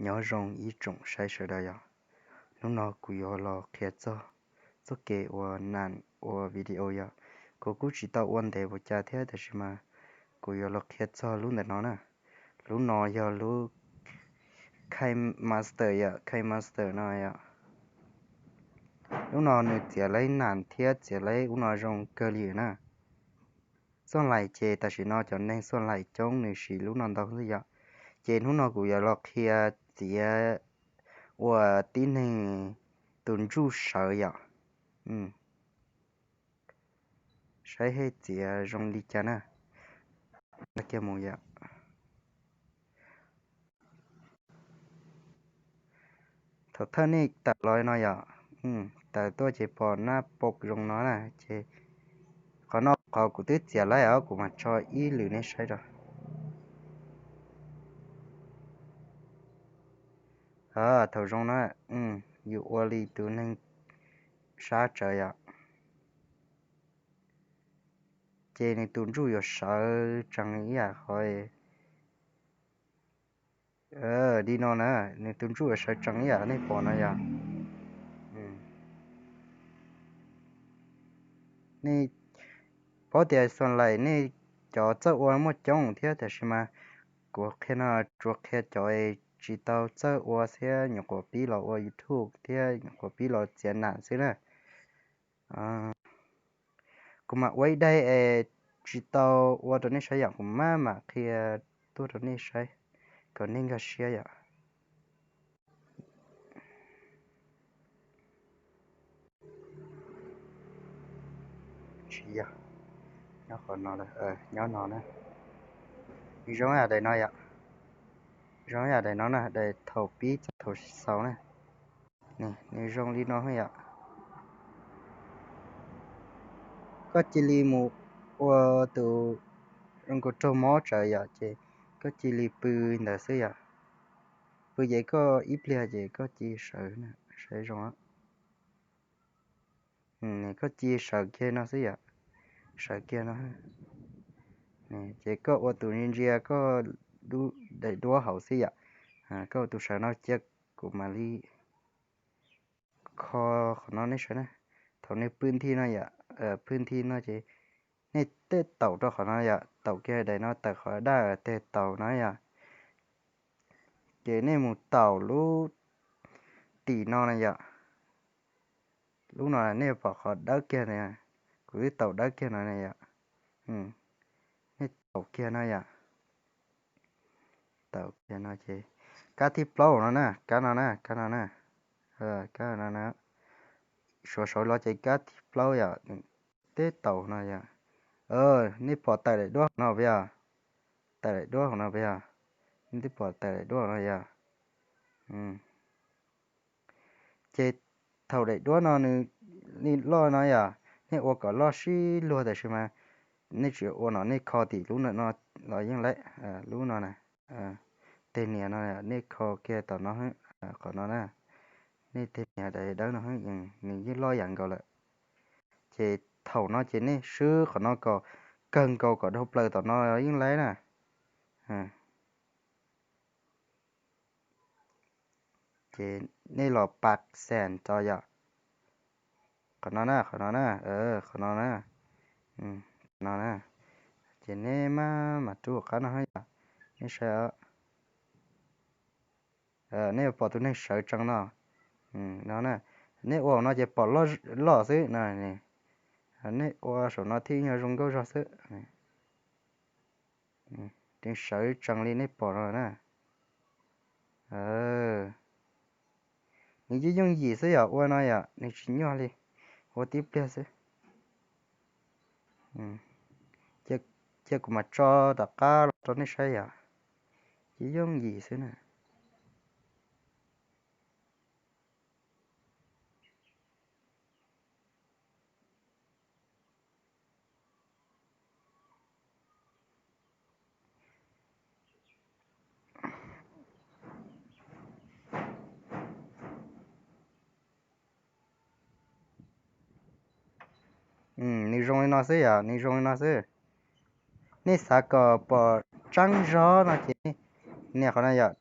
Nyob zoo ib tsoom saib sawv daws yom. Hnub no kuv yuav los qhia txog txoj kev uas nam ua video yom. Kuv kuj tsis tau ua ntev puas cas thiab, tab sis mas kuv yuav los qhia txog lub ntawm no na. Lub no yog lub KineMaster yom, KineMaster no yom. Lub no nws txiav laib nam thiab txiav laib ub no zoo kawg li na. Xooj Lais ces tam sim no cov neeg Xooj Lais coob nws siv lub no ntau xwb yom. Ces hnub no kuv yuav los qhia txiav ua tib neeg tus ntsuj sawv yom. Saib hej txiav zoo li cas na. Kiag mus yom. Thaum thawj nej tawm los no yom, tawm tuaj ces pom nab pau zoo no na, ces qhov no qhov kuv twb txiav laib os, kuv mam tso ib lwm nej saib rau. Thaum zoo no, yus ua li tus neeg sab tsawv yom, ces nws tus ntsuj yuav sawv tsees ib yam qhov li no na, nws tus ntsuj yuav sawv tsees ib yam nej pom no yom. Nej paub tias Xooj Lais nej cov txawj ua muaj coob thiab, tab sis mas kuv qhia no tsuas qhia cov tsis tau txawj ua thiab nyuam qhuav pib los ua YouTube thiab nyuam qhuav pib los txiav nam xwb na. Kuv mam ua ib daim es tsis tau ua rau nej saib yom, kuv mam mam qhia tuaj rau nej saib kom nej nkag siab yom. Tsis yog, nyob qhov no, nyob no na. Nws zoo yam daim no yom, zoo yam daim no na, daim thaum pib txog thaum xaus na. Nws zoo li no yom. Koj cia li mus ua tus zoo nkaus raug mob tsawv yom, ces koj cia li pw ntawd xwb yom. Pw ces koj ib pliag ces koj cia li sawv, sawv zoo. Koj cia li sawv kiag no xwb yom, sawv kiag no. Ces koj ua tus ntsia ntsia koj daim duab hauv xwb yom. Koj ua tus sawv no cia kuv mam li kho qhov no nej saib na. Thaum nej pw nthi no yom, pw nthi no ces nej tej taum rau qhov no yom, taum kiag daim no tawm qhov daj teg taus no yom. Ces nej mus taum lub tim no na yom. Lub no nej pom qhov dawb kiag na, kuv twb taum dawb kiag no na yom. Nej taum kiag no yom. Taum kiag no ces kab thib plaub no na, kab no na, kab no na, kab no na. Suav saud los ces kab thib plaub yom, teb taus no yom. Nej pom tawm daim duab hauv no puas yog? Tawm daim duab hauv no puas yog? Nej twb pom tawm daim duab hauv no yom. Ces thaum daim duab no nws li loj no yom, nej ua kom loj sib luag tam sim mas nej tsis ua no nej kho tim lub no los yeej laib, lub no na, teg nias no nej kho kiag tom no, qhov no na, nej teg nias daim dawb no, nws yeej loj yam nkaus lawm. Ces thaum no ces nej swb qhov no kom kawg nkaus kom dhau plaws tom no yeej laib na. Ces nej los pab xees tso yom. Qhov no na, qhov no na, qhov no na, qhov no na. Ces nej maj mam rub qab no yom, nej saib. Nej pom tus neeg sawv tsees no, no na, nej ua no ces pom loj xwb no. Nej ua saum no thiaj yog zoo nkauj zog xwb. Nws sawv tsees li nej pom no na. Nws yeej yooj yim xwb yom, ua no yom, nws tsis nyuaj li, ua tib pliag xwb. Cia kuv mam tso tom qab los rau nej saib yom, yeej yooj yim xwb na. Nws zoo li no xwb yom, nws zoo li no xwb. Nej xav kom pom tseeb zog no ces nias qhov no yom,